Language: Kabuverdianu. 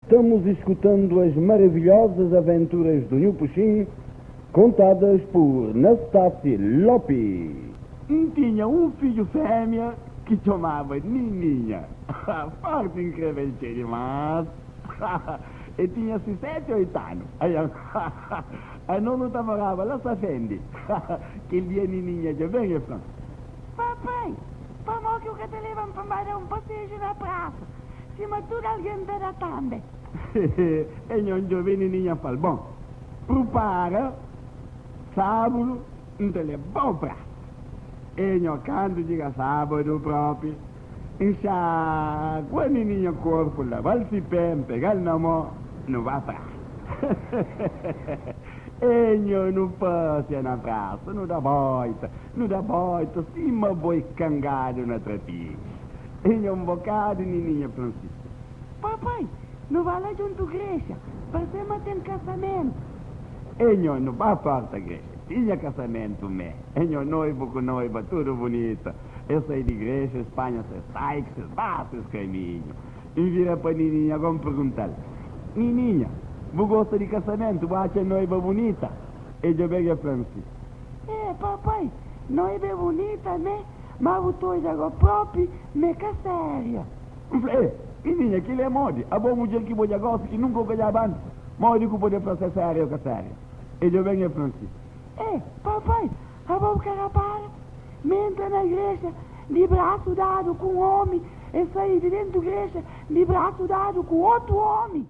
Estamos escutando as maravilhosas aventuras do Nhu Puxin, contadas por Nastassi Lopi. N tinha un fidju fémia ki txomaba Nininha. Fórti N kreba el txeu dimás. El tinha si séti oitu anu. Anos nu ta moraba la Safendi. Kel dia Nininha dja ben, el fla-m. Papai, pamó ki bu ka ta leba-m pa N ba da un paseju na prasa, sima tudu algen ta da tanbe? E nho djobe Nininha fla-l, Bon, prupara, sábudu N ta leba-u prasa. E nho kantu txiga sábadu propi, N xagua Nininha korpu, laba-l si pé, N pega-l na mô, nu ba prasa. E nho nu pasia na prasa, nu da boita, nu da boita sima boi kangadu na trapixi. E nho un bokadu Nininha fla-m si. Papai, nu ba la djuntu grexa, parse ma ten kasamentu. E nho nu ba porta grexa, tinha kasamentu mé. E nho noibu ku noiba tudu bunita. Es sai di grexa, es panha ses taix, es ba ses kaminhu. N vira pa Nininha gó N pergunta-l, Nininha, bu gosta di kasamentu? Bu atxa noiba bunita? E djobe-m e fla-m si. E, papai, noiba é bunita mé, má bu ta odja gó propi ma é ka séria. N fla, E, Nininha, kel-li é modi? Abo mudjer ki bu odja gósi ki nunka bu ka odjaba antis, modi ku bu pode fla si é séria ô ka séria? E djobe-m e fla-m si. E, papai, abo bu ka rapara? Mi entra na grexa di brasu dadu ku un omi, e sai di dentu grexa di brasu dadu ku otu omi.